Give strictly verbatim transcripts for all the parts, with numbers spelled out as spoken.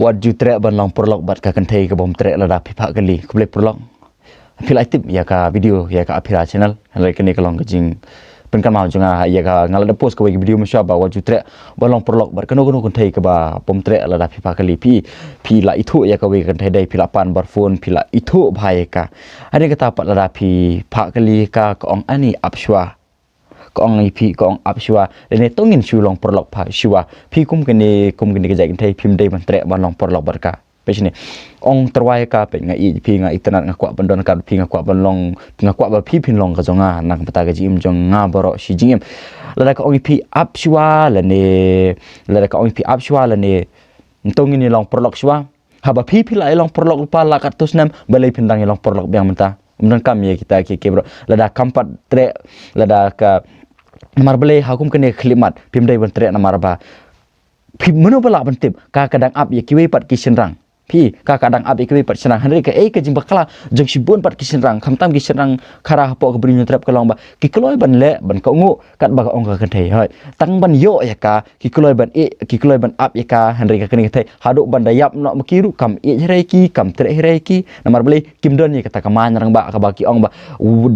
Wat ju treh ban long paralok bad ka kynthei ka bym treh lada phi phah kali. Khublei paralok. Phi la tip ïa ka video ïa ka Aphira channel. Hynrei kane ka long ka jingpynkynmaw jong nga ïa ka, nga la da post kawei ka video mynshuwa ba wat ju treh ban long paralok bad kano kano kynthei kaba bym treh lada phi phah kali. Phi, phi la ithuh ïa kawei ka kynthei, dei phi la pan bar phone, phi la ithuh bha ïa ka. Hadien kata pat lada phi phah kali ka, ka ong ani ap shuwa. Ka ong ïa phi, ka ong ap shuwa. Lane to ngin shu long paralok pha shuwa. Phi kum kane, kum kane ka jait kynthei phim dei ban treh ban long paralok bad ka. Phi shane. Ong tyrwa ïa ka, phi, nga ïeit ïa phi, nga itynnad, nga kwah ban don ka, phi, nga kwah ban long, nga kwah ba phi phin long ka jong nga, na ka bynta ka jingim jong nga baroh shi jingim. Lada ka ong ïa phi ap shuwa lane, lada ka ong ïa phi ap shuwa lane to ngin ïa long paralok shuwa. Haba phi, phi la ïa long paralok lypa la katto snem, balei phin dang ïa long paralok biang mynta? Ym donkam ïa kita ki, ki bro. Lada kam pat treh, lada ka, namar balei ha kum kane ka khyllipmat phim dei ban treh, namar ba phi, mano ba lah ban tip, ka, ka dang ap ïa kiwei pat ki shynrang. Phi, ka, ka dang ap ïa kiwei pat shynrang. Hynrei kaei ka jingbakla jong shibun pat ki shynrang, khamtam ki shynrang khara hapoh ka Bri Hynñiewtrep, ka long ba ki kloi ban leh ban kohnguh katba ka ong ka kynthei. Hooid, tang ban ïoh ïa ka ki kloi ban ïeh, ki kloi ban ap ïa ka, hynrei ka kane ka kynthei haduh ban da ïap noh ma ki ruh kam ïeh hi re ïa ki, kam treh hi re ïa ki. Namar balei? Kim don ïa kata ka mind rangbah kaba ki ong ba,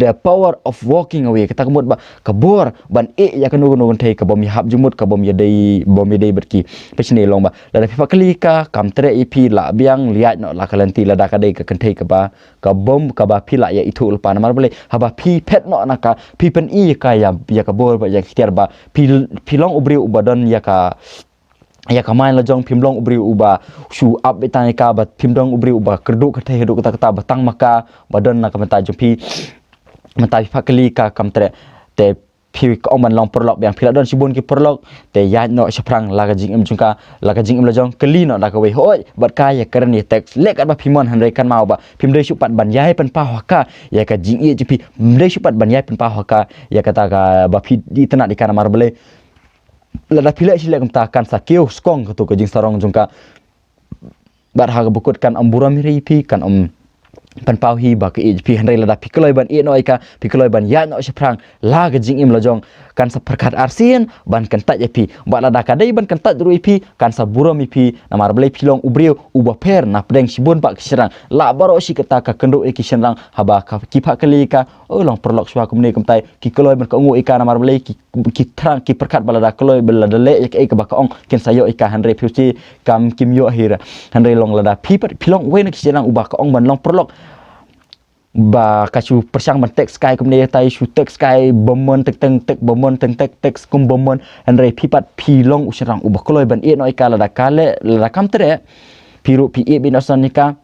the power of walking away, kata ka mut ba ka bor ban ïeh ïa kano kano kynthei ka bym ïahap jingmut, ka bym ïadei, bym ïadei bad ki. Phi shane, long ba lada phi phah kali ka, kam treh ïa phi, lah biang, leit noh la ka lynti, lada ka dei ka kynthei kaba, ka bym, kaba phi la ïa ithuh lypa. Namar balei? Haba phi phet noh na ka, phi pyni ïa ka ïa, ïa ka bor bad ïa ka iktiar ba phi, phi long u briew uba don ïa ka, ïa ka mind la jong, phim long u briew uba shu ap beit tang ïa ka, ba phim long u briew uba kyrduh kynthei haduh katta katta, ba tang ma ka ba don na ka bynta jong phi. Mynta phi phah kali ka, kam treh, te phi, ka ong ban long paralok biang, phi la don shibun ki paralok, te ïaid noh shaphrang la ka jingim jong ka, la ka jingim la jong, kylli noh da kawei. Hooid, bad ka ïakren ïa text, leh katba phi mon, hynrei kynmaw ba phim dei shuh pat ban ïai pynpaw ha ka ïa ka jingïeit jong phi, phim dei shuh pat ban ïai pynpaw ha ka ïa kata kaba phi itynnad ïa ka. Namar balei? Lada phi leh shi leh kumta kan sa kiew skong kato ka jingsarong jong ka. Bad ha kaba kut kan ym burom hi re ïa phi, kan ym pynpaw hi ba ka ïeit ïa phi. Hynrei lada phi kloi ban ïeh noh ïa ka, phi kloi ban ïaid noh shaphrang la ka jingim la jong, kan sa pyrkhat arsien ban kyntait ïa phi. Bad lada ka dei ban kyntait ruh ïa phi, kan sa burom ïa phi. Namar balei? Phi long u briew uba pher na pdeng shibun pat ki shynrang. La baroh shi katta ka kynduh ïa ki shynrang haba ka, ki phah kali ïa ka, oh, long paralok shuwa kumne kumtai, ki kloi ban kohnguh ïa ka. Namar balei? Ki, ki thrang, ki pyrkhat ba lada kloi, ba lada leh ïa kaei kaba ka ong, kin sa ïoh ïa ka. Hynrei phi, kam, kim ïoh hi re. Hynrei long lada phi pat, phi long uwei na ki shynrang uba ka ong ban long paralok, ba ka shu pyrshang ban text kai kumne tai, shu text kai bymman, text, text, text bymman, text, text, text kum bymman. Hynrei phi pat phi long u shynrang uba kloi ban ïeh noh ïa ka. Lada ka leh, lada kam treh, phi ruh phi ïeh beit noh san ïa ka.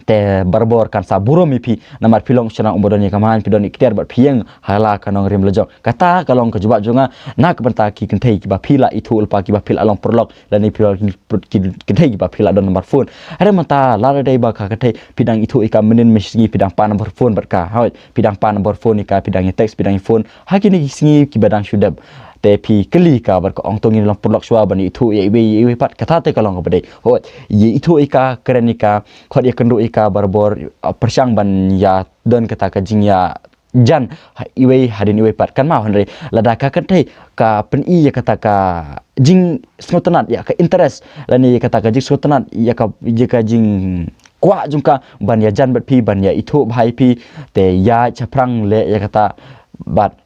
Te barabor kan sa burom ïa phi, namar phi long u shynrang uba don ïa ka mind, phi don ïa ka iktiar bad phi ïeng ha la ka nongrim la jong. Kata ka long ka jubab jong nga na ka bynta ki kynthei kiba phi la ithuh lypa, kiba phi la long paralok, lane phi la, ki kynthei kiba phi la don number phone. Hynrei mynta lada dei ba ka kynthei phi dang ithuh ïa ka mynnin mynshisngi, phi dang pan number phone bad ka, hooid, phi dang pan number phone ïa ka, phi dang ïa text, phi dang ïa phone ha kine ki sngi kiba dang shu dep. Te phi kylli ka bad ka ong to ngin long paralok shuwa ban ithuh ïa iwei ïa iwei pat, kata te ka long kaba dei. Hooid, ïa ithuh ïa ka, kren ïa ka, khot ïakynduh ïa ka barabor, ah, pyrshang ban ïa don kata ka jingïajan ha iwei hadien iwei pat. Kynmaw, hynrei lada ka kynthei ka pyni ïa kata ka jingsngewtynnad, ïa ka interest, lane ïa kata ka jingsngewtynnad, ïa ka, ïa ka jingkwah jong ka ban ïajan bad phi, ban ïa ithuh bha ïa phi, te ïaid shaphrang leh ïa kata bad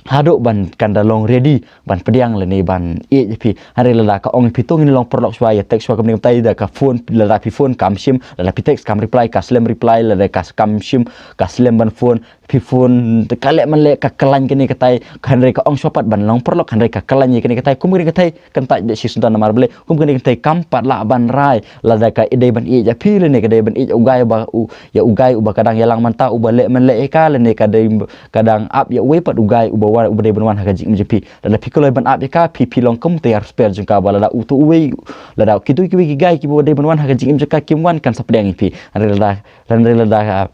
haduh ban kan da long ready ban pdiang lane ban ïeit ïa phi. Hynrei lada ka ong ïa phi to ngin long paralok shuwa, ïa text shuwa kumne kumtai, da ka phone, lada phi phone kam shim, lada phi text kam reply, ka slem reply, lada ka kam shim, ka slem ban phone, phi phone, te ka leh man leh, ka khlaiñ kane katai. Hynrei ka ong shuwa pat ban long paralok, hynrei ka khlaiñ ïa kane katai, kum kane katai, kyntait beit shi sngewtynnad. Namar balei? Kum kane katai kam pat lah ban rai lada ka dei ban ïeit ïa phi lane ka dei ban ïeit ïa u guy uba, u, ïa u guy uba ka dang ïalang mynta, uba leh man leh ïa ka, lane ka dei, ka dang ap ïa uwei pat u guy uba wan, uba dei ban wan ha ka jingim jong phi. Lada phi kloi ban ap ïa ka, phi, phi long kum te ïa respect jong ka, ba lada uto uwei, lada kito kiwei ki guy kiba dei ban wan ha ka jingim jong ka kim wan, kan sa pdiang ïa phi. Hynrei lada, hynrei lada, ah,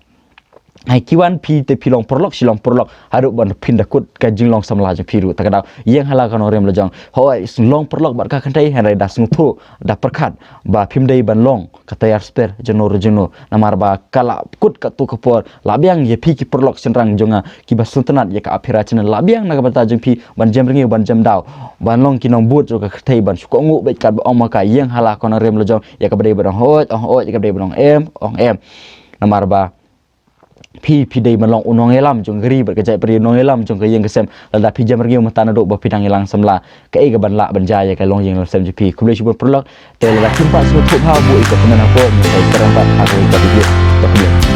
Ai ki wan phi te phi long paralok, shi long paralok haduh ban phin da kut ka jinglong samla jong phi ruh. Ta ka daw ïeng ha la ka nongrim la jong, hoi, long paralok bad ka kynthei, hynrei da sngewthuh, da pyrkhat ba phim dei ban long ka tayar sper jong no ruh jong no. Namar ba ka la kut katto ka por, la biang ïa phi ki paralok shynrang jong nga kiba sngewtynnat ïa ka Aphira Channel, la biang na ka bynta jong phi ban jem rngiew, ban jem daw, ban long ki nongbud jong ka kynthei, ban shu kohnguh beit katba ong ma ka, ïeng ha la ka nongrim la jong, ïa kaba dei ban ong hoi ong hoi, ïa kaba dei ban ong em ong em. Namar ba phi, phi dei ban long u nongïalam jong ka ri bad ka jaitbynriew, nongïalam jong ka ïing ka sem. Lada phi jem rngiew mynta naduh ba phi dang ïalang samla, kaei kaban lah ban jia ïa ka longïing longsem jong phi? Khublei shibun paralok. Te lada kim pat sngewthuh bha, buh ïa ka comment hapoh, ngin sa ïakren pat ha kawei ka video. Khublei.